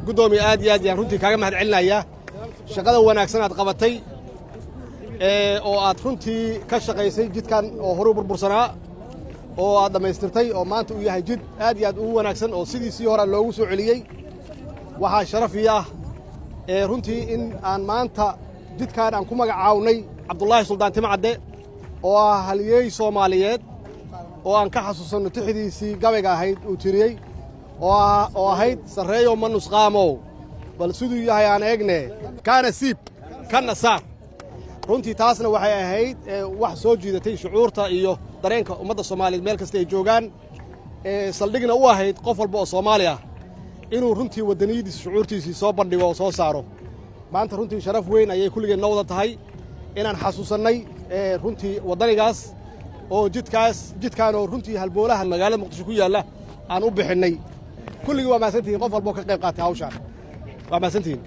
Guddoomiye, aad iyo aad yaan runtii kaaga mahad celinayaa shaqada wanaagsan aad qabatay oo aad runtii ka shaqaysay jidkan oo horuu burbursanaa oo aad dhammaystirtay, oo maanta uu yahay jid aad iyo aad ugu wanaagsan oo sidiisii hore loogu soo celiyey. Waxaa sharaf ii ah ee runtii in aan maanta jidkan aan ku magacaawnay Cabdullaahi Suldaan Timacadde, oo ah halyeey Soomaaliyeed oo aan ka xasuusanno tixdiisii gabayga ahayd uu tiriyey oo ahayd "Sarreeyo ma nusqaamow, bal siduu yahay aan eegne, kaana siib kana saar". Runtii taasna waxay ahayd wax soo jiidatay shucuurta iyo dareenka ummadda Soomaaliyeed meel kasta ay joogaan, saldhigna u ahayd qof walba oo Soomaali ah inuu runtii waddaniyadiisa, shucuurtiisii soo bandhigo oo soo saaro. Maanta runtii sharaf weyn ayay kulligeen noo wada tahay inaan xasuusannay runtii waddanigaas oo jidkaas, jidkaan oo runtii halboolaha magaalada Muqdisho ku yaalla aan u bixinnay. Kulligii waa mahadsantihiin, qof walba oo ka qayb qaatay hawshaan waa mahadsantihiin.